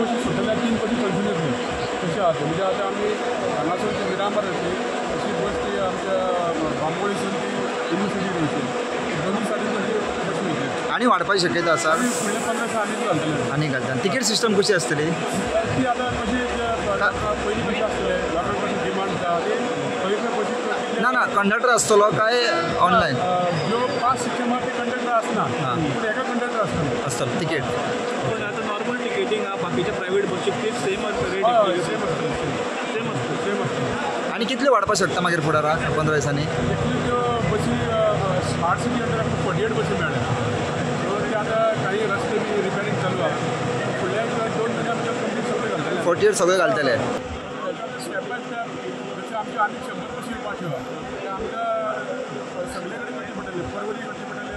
बसी सुटल्या, 3 बसी कंटिन्यू येतल्यो तशें आसा. म्हणजे आतां आमी हांगासून ती मिरामार येतली तशी बस ती आमच्या बांबोळीसून ती युनिवर्सिटी वयतली, दोनूय सायडीन तशी बसी वयतली. आनी वाडपाची शक्यता आसा? फुडल्या 15 दिसा आनीक घालतले. आनी घालता. तिकेट सिस्टम कशी आसतली? ती आतां कशी पयलीं कशी आसतले, लोकांक कशी डिमांड आसा ती पयलीं बसी. ना ना, कंडक्टर आसतलो काय ऑनलायन? ज्यो पास सिस्टम आसा ती कंडक्टर आसना, पूण एका कंडक्टर आसतलो. आसतलो तिकेट. पण आतां नॉर्मल टिकेटींग आहा बाकीच्या प्रायवेट बसीक तीच सेम आसता रेट? हय, सेम आसतलो. सेम आसता. सेम आसतलो. आनी कितले वाडपाक शकता मागीर फुडाराक 15 दिसांनी? एक्चुली त्यो बसी स्मार्ट सिटी अंडर आमकां 48 बसी मेळ्ळ्या. सो ते आतां काही रस्ते बी रिपेरींग चालू आहा. फुडल्या 2 म्हयन्या भितर कंप्लीट सगळे घालतले. 48 सगळे घालतले. स्टेप बाय स्टेप जशें आमच्यो आनी 100 बसी येवपाच्यो आहा ते आमकां सगळे कडेन करची पडटली. परवरी करची पडटली,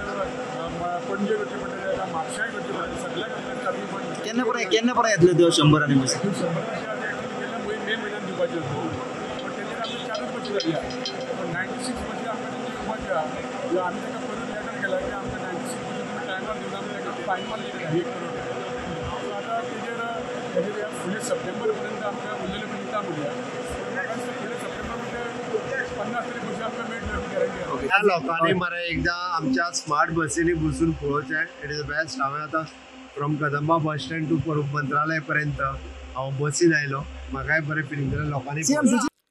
पणजे करची पडटली, आतां म्हापशाय करची पडटली, सगळ्या कडेन चार्जींग पॉयंट. केन्ना पर्यंत केन्ना पर्यंत येतल्यो त्यो 100 आनी बसी? 100 बसी आतां एक्चुली गेल्या मे म्हयन्यान दिवपाच्यो, पण तेजेर आमकां 4च बसी जाल्या. पण 96 बसी आमकां तेंची येवपाच्यो आहा. आमी ताका परत लेटर केला की आमकां 96 बसी तुमी टायमार दिवना, आमी ताका फायन मारली 1 करोड. सो आतां तेजेर तेजेर फुडले सप्टेंबर पर्यंत आमकां उरलेले बी दिता म्हणया. म्हाका दिसता फुडले सप्टेंबर म्हणजे 50 तरी बसी आमकां मेळटल्यो अशी गॅरंटी आहा. ह्या लोकांनी मरे एकदां आमच्या स्मार्ट बसींनी बसून पळोवचें. It is the best. हांवें आतां from Kadamba bus stand to Mantralaya पर्यंत हांव बसीन आयलो, म्हाकाय बरें फिलींग जालें लोकांनी.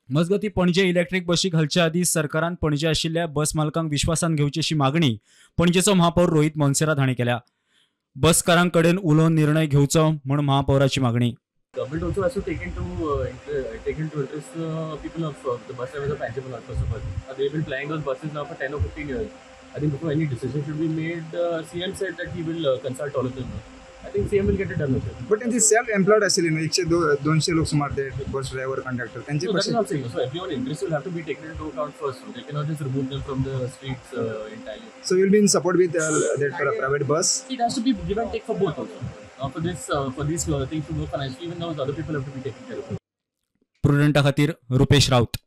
मजगतीं, पणजे इलेक्ट्रीक बशी घालचे आदीं सरकारान पणजे आशिल्ल्या बस मालकांक विश्वासान घेवची अशी मागणी पणजेचो महापौर रोहित मोन्सेरात हांणी केल्या. बसकारां कडेन उलोवन निर्णय घेवचो म्हूण महापौराची मागणी. Government also has to take into interest the people of the bus drivers of Anjuna, first of all. They've been plying those buses now for 10 or 15 years. I think before any decision should be made, CM said that he will consult all of them. I think CM will get it done. But त्यांचे self employed आशिल्ले न्हू, 100-200 लोक सुमार ते bus driver conductor त्यांचे So that कशे? is not saying. So everyone interest will have to be taken into account first. So they cannot just remove them from the streets entirely. So will be in support with that private bus? It has to be give and take for both also. For these things to work financially, even those other people have to be taken care of. प्रुडंटा खातीर रुपेश राऊत.